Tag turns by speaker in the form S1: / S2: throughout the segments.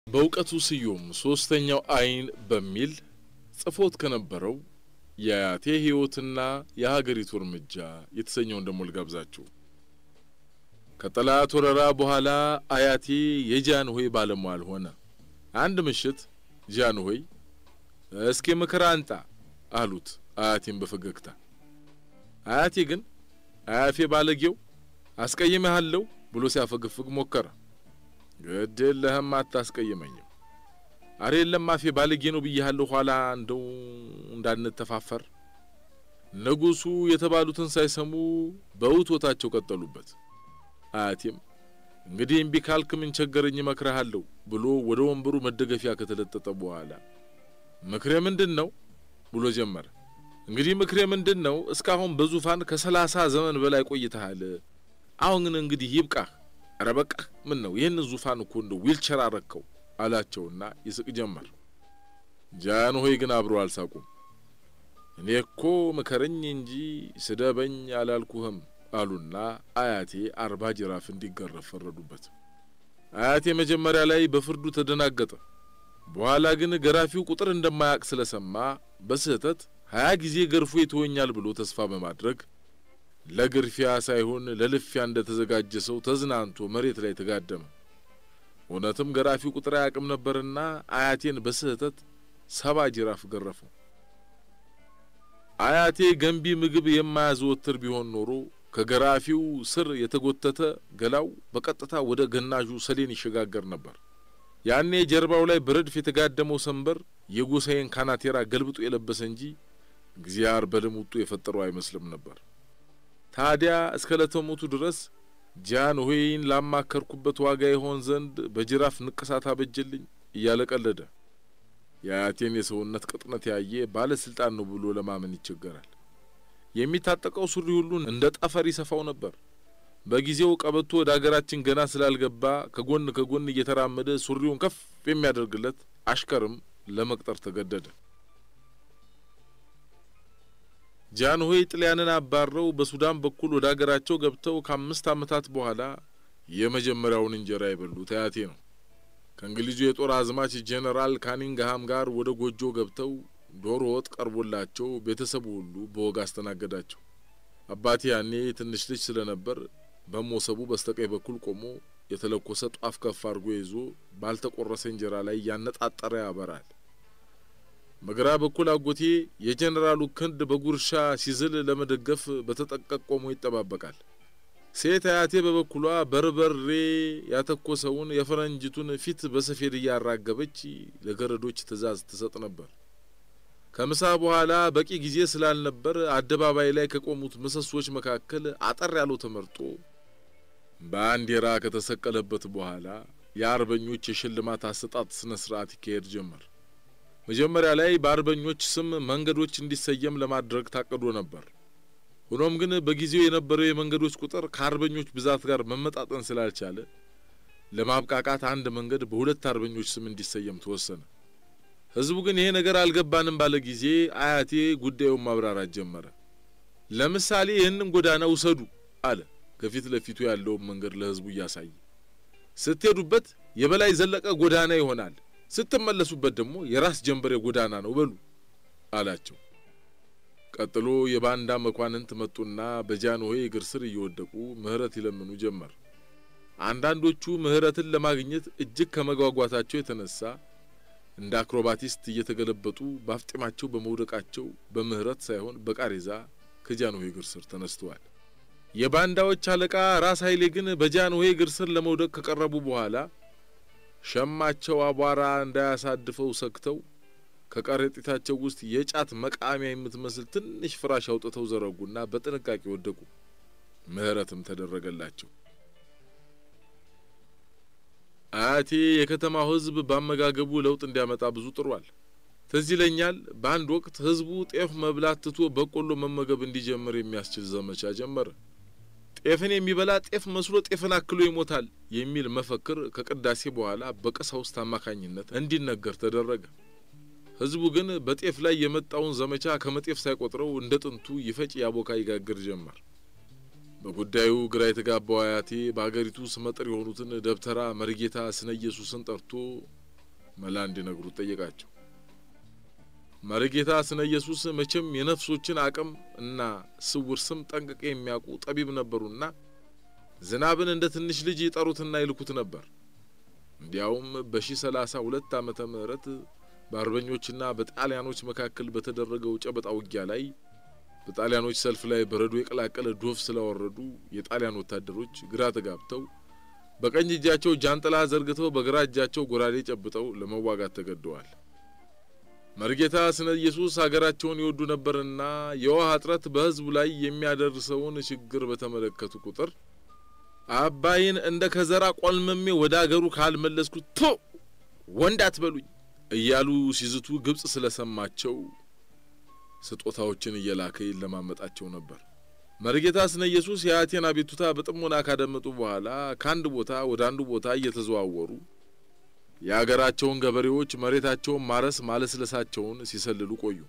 S1: በእውቀቱ ስዩም ሶስተኛው አይን በሚል ጽፎት ከነበረው የአያቴ ሕይወትና የሀገሪቱ እርምጃ የተሰኘውን ደሞ ልጋብዛችሁ። ከጠላት ወረራ በኋላ አያቴ የጃንሆይ ባለሟል ሆነ። አንድ ምሽት ጃንሆይ እስኪ ምክር አንጣ አሉት አያቴን በፈገግታ። አያቴ ግን አያፌ ባለጌው አስቀይሜሃለሁ ብሎ ሲያፈገፍግ ሞከረ። ግድ የለህም አታስቀይመኝም። አረ የለም አፌ ባለጌ ነው ብያለሁ፣ ኋላ እንደው እንዳንተፋፈር። ንጉሱ የተባሉትን ሳይሰሙ በውቶታቸው ቀጠሉበት። አያቴም እንግዲህ እምቢ ካልክ ምን ቸገረኝ እመክርሃለሁ ብሎ ወደ ወንበሩ መደገፊያ ከተለጠጠ በኋላ ምክሬ ምንድን ነው ብሎ ጀመረ። እንግዲህ ምክሬ ምንድን ነው? እስካሁን በዙፋን ከ30 ዘመን በላይ ቆይተሃል። አሁን ግን እንግዲህ ይብቃህ። ኧረ በቃህ። ምን ነው ይህን ዙፋን እኮ እንደው ዊልቸር አረከው አላቸውና ይስቅ ጀመር። ጃንሆይ ግን አብረው አልሳቁም። እኔ እኮ ምከረኝ እንጂ ስደበኝ አላልኩህም አሉና አያቴ 40 ጅራፍ እንዲገረፍ ፈረዱበት። አያቴ መጀመሪያ ላይ በፍርዱ ተደናገጠ። በኋላ ግን ገራፊው ቁጥር እንደማያውቅ ስለሰማ በስህተት 20 ጊዜ ገርፎ ይተወኛል ብሎ ተስፋ በማድረግ ለግርፊያ ሳይሆን ለልፊያ እንደተዘጋጀ ሰው ተዝናንቶ መሬት ላይ ተጋደመ። እውነትም ገራፊው ቁጥር አያውቅም ነበርና አያቴን በስህተት 70 ጅራፍ ገረፈው። አያቴ ገንቢ ምግብ የማያዘወትር ቢሆን ኖሮ ከገራፊው ስር የተጎተተ ገላው በቀጥታ ወደ ገናዡ ሰሌን ይሸጋገር ነበር። ያኔ ጀርባው ላይ በረድፍ የተጋደመው ሰንበር የጎሳዬን ካናቴራ ገልብጦ የለበሰ እንጂ እግዚአብሔር በልሙጡ የፈጠረው አይመስልም ነበር። ታዲያ እስከ ለተሞቱ ድረስ ጃንሆይን ላማከርኩበት ዋጋ ይሆን ዘንድ በጅራፍ ንቅሳት አበጀልኝ እያለ ቀለደ። የአያቴን የሰውነት ቅጥነት ያየ ባለስልጣን ነው ብሎ ለማመን ይቸገራል። የሚታጠቀው ሱሪ ሁሉ እንደ ጠፈር ይሰፋው ነበር። በጊዜው ቀበቶ ወደ አገራችን ገና ስላልገባ ከጎን ከጎን እየተራመደ ሱሪውን ከፍ የሚያደርግለት አሽከርም ለመቅጠር ተገደደ። ጃንሆይ ጥልያንን አባረው በሱዳን በኩል ወደ አገራቸው ገብተው ከ5 ዓመታት በኋላ የመጀመሪያውን እንጀራ የበሉት አያቴ ነው። ከእንግሊዙ የጦር አዝማች ጄኔራል ካኒንግሃም ጋር ወደ ጎጆ ገብተው ዶሮ ወጥ ቀርቦላቸው ቤተሰቡ ሁሉ በወግ አስተናገዳቸው። አባቴ ያኔ ትንሽ ልጅ ስለነበር በሞሰቡ በስተቀኝ በኩል ቆሞ የተለኮሰ ጧፍ ከፍ አድርጎ ይዞ ባልተቆረሰ እንጀራ ላይ ያነጣጠረ ያበራል። በግራ በኩል አጎቴ የጄኔራሉ ክንድ በጉርሻ ሲዝል ለመደገፍ በተጠንቀቅ ቆሞ ይጠባበቃል። ሴት አያቴ በበኩሏ በርበሬ ያተኮሰውን የፈረንጅቱን ፊት በሰፌድ እያራገበች ለገረዶች ትዕዛዝ ትሰጥ ነበር። ከምሳ በኋላ በቂ ጊዜ ስላልነበር አደባባይ ላይ ከቆሙት ምሰሶች መካከል አጠር ያለው ተመርጦ ባንዲራ ከተሰቀለበት በኋላ የአርበኞች የሽልማት አሰጣጥ ስነ ስርዓት ይካሄድ ጀመር። መጀመሪያ ላይ በአርበኞች ስም መንገዶች እንዲሰየም ለማድረግ ታቅዶ ነበር። ሆኖም ግን በጊዜው የነበረው የመንገዶች ቁጥር ከአርበኞች ብዛት ጋር መመጣጠን ስላልቻለ ለማብቃቃት አንድ መንገድ በሁለት አርበኞች ስም እንዲሰየም ተወሰነ። ህዝቡ ግን ይሄ ነገር አልገባንም ባለ ጊዜ አያቴ ጉዳዩን ማብራራት ጀመረ። ለምሳሌ ይህንን ጎዳና ውሰዱ አለ። ከፊት ለፊቱ ያለውን መንገድ ለህዝቡ እያሳየ ስትሄዱበት የበላይ ዘለቀ ጎዳና ይሆናል፣ ስትመለሱበት ደግሞ የራስ ጀንበሬ ጎዳና ነው በሉ አላቸው። ቀጥሎ የባንዳ መኳንንት መጡና በጃንሆይ እግር ስር እየወደቁ ምህረት ይለምኑ ጀመር። አንዳንዶቹ ምህረትን ለማግኘት እጅግ ከመጓጓታቸው የተነሳ እንደ አክሮባቲስት እየተገለበጡ ባፍጢማቸው በመውደቃቸው በምህረት ሳይሆን በቃሬዛ ከጃንሆይ እግር ስር ተነስተዋል። የባንዳዎች አለቃ ራስ ኃይሌ ግን በጃንሆይ እግር ስር ለመውደቅ ከቀረቡ በኋላ ሸማቸው አቧራ እንዳያሳድፈው ሰክተው ከቀረጢታቸው ውስጥ የጫት መቃሚያ የምትመስል ትንሽ ፍራሽ አውጥተው ዘረጉና በጥንቃቄ ወደቁ። ምህረትም ተደረገላቸው። አያቴ የከተማው ህዝብ ባመጋገቡ ለውጥ እንዲያመጣ ብዙ ጥሯል። ትዝ ይለኛል በአንድ ወቅት ህዝቡ ጤፍ መብላት ትቶ በቆሎ መመገብ እንዲጀምር የሚያስችል ዘመቻ ጀመረ። ጤፍን የሚበላ ጤፍ መስሎ ጤፍን አክሎ ይሞታል የሚል መፈክር ከቅዳሴ በኋላ በቀሳውስት አማካኝነት እንዲነገር ተደረገ። ህዝቡ ግን በጤፍ ላይ የመጣውን ዘመቻ ከመጤፍ ሳይቆጥረው እንደ ጥንቱ ይፈጭ ያቦካ ይጋግር ጀመር። በጉዳዩ ግራ የተጋባው አያቴ በአገሪቱ ስመጥር የሆኑትን ደብተራ መርጌታ ስነ ኢየሱስን ጠርቶ መላ እንዲነግሩት ጠየቃቸው። መሪጌታ ስነ ኢየሱስ መቼም የነፍሶችን አቅም እና ስውር ስም ጠንቅቀው የሚያውቁ ጠቢብ ነበሩና ዝናብን እንደ ትንሽ ልጅ ይጠሩትና ይልኩት ነበር። እንዲያውም በ1032 ዓመተ ምህረት በአርበኞችና በጣሊያኖች መካከል በተደረገው ጨበጣ ውጊያ ላይ በጣሊያኖች ሰልፍ ላይ በረዶ የቀላቀለ ዶፍ ስላወረዱ የጣሊያን ወታደሮች ግራ ተጋብተው በቀኝ እጃቸው ጃንጥላ ዘርግተው በግራ እጃቸው ጎራዴ ጨብጠው ለመዋጋት ተገደዋል። መሪጌታ ስነ ኢየሱስ ሀገራቸውን ይወዱ ነበርና የውሃ እጥረት በሕዝቡ ላይ የሚያደርሰውን ችግር በተመለከቱ ቁጥር አባይን እንደ ከዘራ ቆልመሜ ወደ አገሩ ካልመለስኩት ቶ ወንድ አትበሉኝ እያሉ ሲዝቱ ግብጽ ስለሰማቸው ስጦታዎችን እየላከ ይለማመጣቸው ነበር። መሪጌታ ስነ ኢየሱስ የአያቴን አቤቱታ በጥሞና ካደመጡ በኋላ ከአንድ ቦታ ወደ አንዱ ቦታ እየተዘዋወሩ የአገራቸውን ገበሬዎች መሬታቸውን ማረስ ማለስለሳቸውን ሲሰልሉ ቆዩ።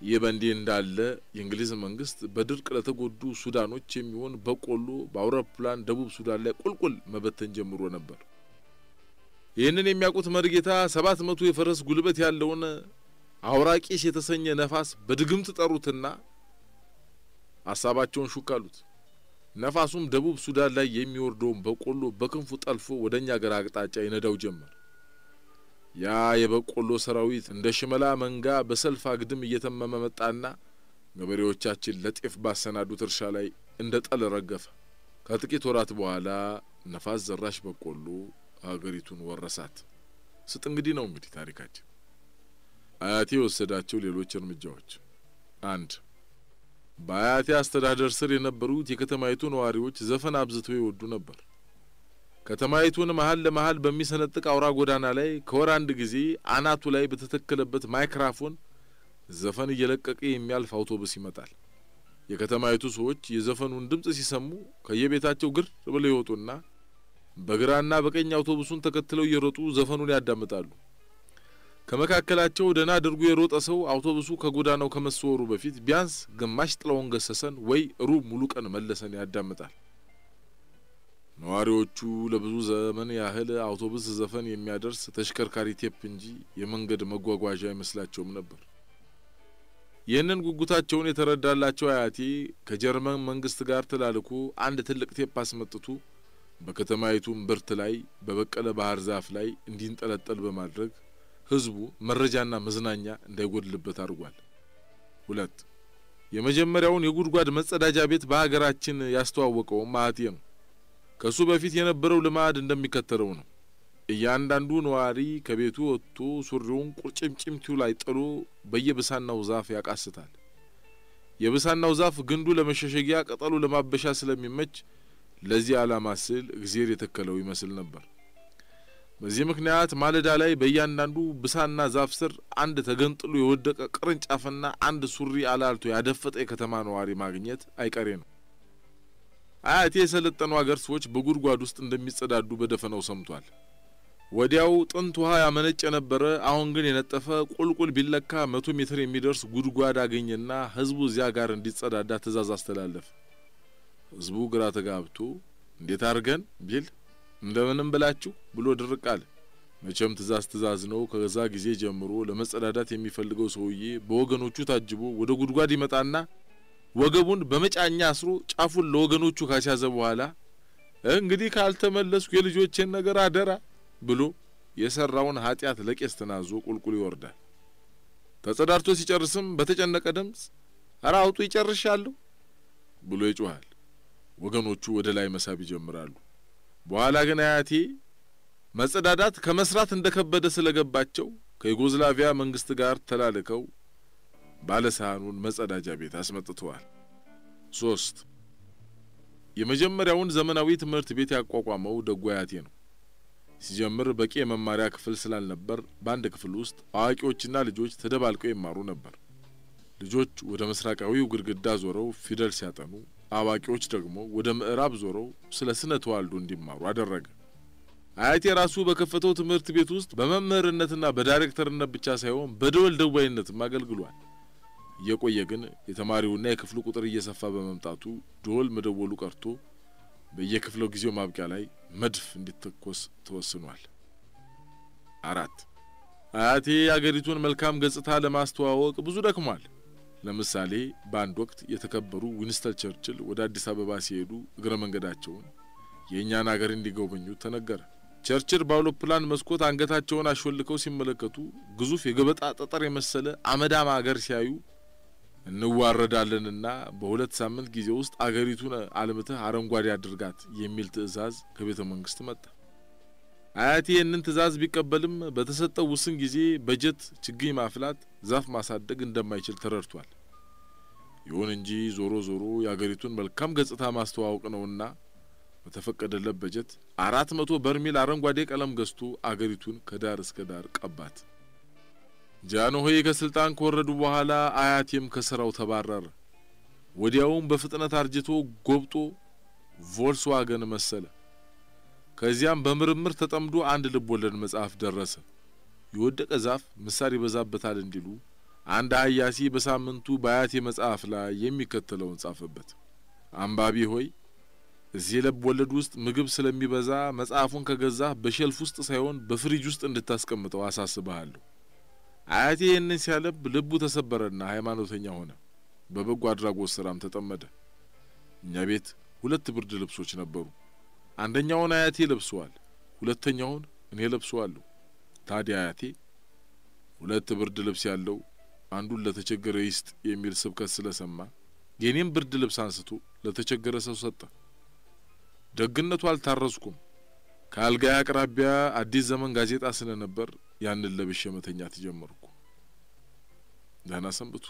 S1: ይህ በእንዲህ እንዳለ የእንግሊዝ መንግስት በድርቅ ለተጎዱ ሱዳኖች የሚሆን በቆሎ በአውሮፕላን ደቡብ ሱዳን ላይ ቁልቁል መበተን ጀምሮ ነበር። ይህንን የሚያውቁት መሪጌታ 700 የፈረስ ጉልበት ያለውን አውራቂስ የተሰኘ ነፋስ በድግምት ጠሩትና ሐሳባቸውን ሹክ አሉት። ነፋሱም ደቡብ ሱዳን ላይ የሚወርደውን በቆሎ በክንፉ ጠልፎ ወደኛ ሀገር አቅጣጫ ይነዳው ጀመር። ያ የበቆሎ ሰራዊት እንደ ሽመላ መንጋ በሰልፍ አግድም እየተመመ መጣና ገበሬዎቻችን ለጤፍ ባሰናዱት እርሻ ላይ እንደ ጠል ረገፈ። ከጥቂት ወራት በኋላ ነፋስ ዘራሽ በቆሎ ሀገሪቱን ወረሳት። ስጥ እንግዲህ ነው እንግዲህ ታሪካችን። አያቴ የወሰዳቸው ሌሎች እርምጃዎች፣ አንድ፣ በአያቴ አስተዳደር ስር የነበሩት የከተማይቱ ነዋሪዎች ዘፈን አብዝተው ይወዱ ነበር። ከተማይቱን መሃል ለመሃል በሚሰነጥቅ አውራ ጎዳና ላይ ከወር አንድ ጊዜ አናቱ ላይ በተተከለበት ማይክራፎን ዘፈን እየለቀቀ የሚያልፍ አውቶቡስ ይመጣል። የከተማይቱ ሰዎች የዘፈኑን ድምጽ ሲሰሙ ከየቤታቸው ግር ብለው ይወጡና በግራና በቀኝ አውቶቡሱን ተከትለው እየሮጡ ዘፈኑን ያዳምጣሉ። ከመካከላቸው ደህና አድርጎ የሮጠ ሰው አውቶቡሱ ከጎዳናው ከመሰወሩ በፊት ቢያንስ ግማሽ ጥላውን ገሰሰን ወይ ሩብ ሙሉ ቀን መለሰን ያዳምጣል። ነዋሪዎቹ ለብዙ ዘመን ያህል አውቶቡስ ዘፈን የሚያደርስ ተሽከርካሪ ቴፕ እንጂ የመንገድ መጓጓዣ አይመስላቸውም ነበር። ይህንን ጉጉታቸውን የተረዳላቸው አያቴ ከጀርመን መንግስት ጋር ተላልኮ አንድ ትልቅ ቴፕ አስመጥቶ በከተማይቱ እምብርት ላይ በበቀለ ባህር ዛፍ ላይ እንዲንጠለጠል በማድረግ ህዝቡ መረጃና መዝናኛ እንዳይጎድልበት አድርጓል። ሁለት፣ የመጀመሪያውን የጉድጓድ መጸዳጃ ቤት በሀገራችን ያስተዋወቀው አያቴ ነው። ከሱ በፊት የነበረው ልማድ እንደሚከተለው ነው። እያንዳንዱ ነዋሪ ከቤቱ ወጥቶ ሱሪውን ቁርጭምጭምቱ ላይ ጥሎ በየብሳናው ዛፍ ያቃስታል። የብሳናው ዛፍ ግንዱ ለመሸሸጊያ ቅጠሉ ለማበሻ ስለሚመች ለዚህ ዓላማ ስል እግዚአብሔር የተከለው ይመስል ነበር። በዚህ ምክንያት ማለዳ ላይ በእያንዳንዱ ብሳና ዛፍ ስር አንድ ተገንጥሎ የወደቀ ቅርንጫፍና አንድ ሱሪ አላልቶ ያደፈጠ የከተማ ነዋሪ ማግኘት አይቀሬ ነው። አያቴ የሰለጠኑ አገር ሰዎች በጉድጓድ ውስጥ እንደሚጸዳዱ በደፈናው ሰምቷል። ወዲያው ጥንት ውሃ ያመነጭ የነበረ አሁን ግን የነጠፈ ቁልቁል ቢለካ 100 ሜትር የሚደርስ ጉድጓድ አገኘና ህዝቡ እዚያ ጋር እንዲጸዳዳ ትእዛዝ አስተላለፈ። ህዝቡ ግራ ተጋብቶ እንዴት አድርገን ቢል እንደምንም ብላችሁ ብሎ ድርቅ አለ። መቼም ትእዛዝ ትእዛዝ ነው። ከዛ ጊዜ ጀምሮ ለመጸዳዳት የሚፈልገው ሰውዬ በወገኖቹ ታጅቦ ወደ ጉድጓድ ይመጣና ወገቡን በመጫኛ አስሮ ጫፉን ለወገኖቹ ካስያዘ በኋላ እንግዲህ ካልተመለስኩ የልጆቼን ነገር አደራ ብሎ የሰራውን ኃጢአት ለቄስ ተናዞ ቁልቁል ይወርዳል። ተጸዳድቶ ሲጨርስም በተጨነቀ ድምጽ ኧረ አውጡ ይጨርሻለሁ ብሎ ይጮሃል። ወገኖቹ ወደ ላይ መሳብ ይጀምራሉ። በኋላ ግን አያቴ መጸዳዳት ከመስራት እንደከበደ ስለገባቸው ከዩጎዝላቪያ መንግስት ጋር ተላልከው ባለሳህኑን መጸዳጃ ቤት አስመጥተዋል። 3፣ የመጀመሪያውን ዘመናዊ ትምህርት ቤት ያቋቋመው ደጉ አያቴ ነው። ሲጀምር በቂ የመማሪያ ክፍል ስላልነበር በአንድ ክፍል ውስጥ አዋቂዎችና ልጆች ተደባልቀው ይማሩ ነበር። ልጆች ወደ ምስራቃዊው ግድግዳ ዞረው ፊደል ሲያጠኑ፣ አዋቂዎች ደግሞ ወደ ምዕራብ ዞረው ስለ ስነ ተዋልዶ እንዲማሩ አደረገ። አያቴ ራሱ በከፈተው ትምህርት ቤት ውስጥ በመምህርነትና በዳይሬክተርነት ብቻ ሳይሆን በደወል ደዋይነትም አገልግሏል። እየቆየ ግን የተማሪውና የክፍሉ ቁጥር እየሰፋ በመምጣቱ ደወል መደወሉ ቀርቶ በየክፍለው ጊዜው ማብቂያ ላይ መድፍ እንዲተኮስ ተወስኗል። 4፣ አያቴ የአገሪቱን መልካም ገጽታ ለማስተዋወቅ ብዙ ደክሟል። ለምሳሌ በአንድ ወቅት የተከበሩ ዊንስተን ቸርችል ወደ አዲስ አበባ ሲሄዱ እግረ መንገዳቸውን የእኛን አገር እንዲጎበኙ ተነገረ። ቸርችል በአውሮፕላን መስኮት አንገታቸውን አሾልከው ሲመለከቱ ግዙፍ የገበጣ ጠጠር የመሰለ አመዳም አገር ሲያዩ እንዋረዳለንና በ2 ሳምንት ጊዜ ውስጥ አገሪቱን አልምተህ አረንጓዴ አድርጋት የሚል ትዕዛዝ ከቤተ መንግስት መጣ። አያቴ ይህንን ትዕዛዝ ቢቀበልም በተሰጠው ውስን ጊዜ በጀት ችግኝ ማፍላት፣ ዛፍ ማሳደግ እንደማይችል ተረድቷል። ይሁን እንጂ ዞሮ ዞሮ የአገሪቱን መልካም ገጽታ ማስተዋወቅ ነውና በተፈቀደለት በጀት 400 በርሜል አረንጓዴ ቀለም ገዝቶ አገሪቱን ከዳር እስከ ዳር ቀባት። ጃንሆይ ከስልጣን ከወረዱ በኋላ አያቴም ከስራው ተባረረ። ወዲያውም በፍጥነት አርጅቶ ጎብጦ ቮልስዋገን መሰለ። ከዚያም በምርምር ተጠምዶ አንድ ልቦለድ መጽሐፍ ደረሰ። የወደቀ ዛፍ ምሳር ይበዛበታል እንዲሉ አንድ ሀያሲ በሳምንቱ በአያቴ መጽሐፍ ላይ የሚከተለውን ጻፈበት። አንባቢ ሆይ፣ እዚህ ልብ ወለድ ውስጥ ምግብ ስለሚበዛ መጽሐፉን ከገዛህ በሸልፍ ውስጥ ሳይሆን በፍሪጅ ውስጥ እንድታስቀምጠው አሳስብሃለሁ። አያቴ ይህንን ሲያነብ ልቡ ተሰበረና ሃይማኖተኛ ሆነ። በበጎ አድራጎት ስራም ተጠመደ። እኛ ቤት 2 ብርድ ልብሶች ነበሩ። አንደኛውን አያቴ ለብሰዋል፣ ሁለተኛውን እኔ ለብሰዋለሁ። ታዲያ አያቴ 2 ብርድ ልብስ ያለው አንዱን ለተቸገረ ይስጥ የሚል ስብከት ስለሰማ የኔም ብርድ ልብስ አንስቶ ለተቸገረ ሰው ሰጠ። ደግነቱ አልታረስኩም። ከአልጋዬ አቅራቢያ አዲስ ዘመን ጋዜጣ ስለነበር ያንን ለብሼ መተኛት ጀመርኩ። ደህና ሰንብቱ።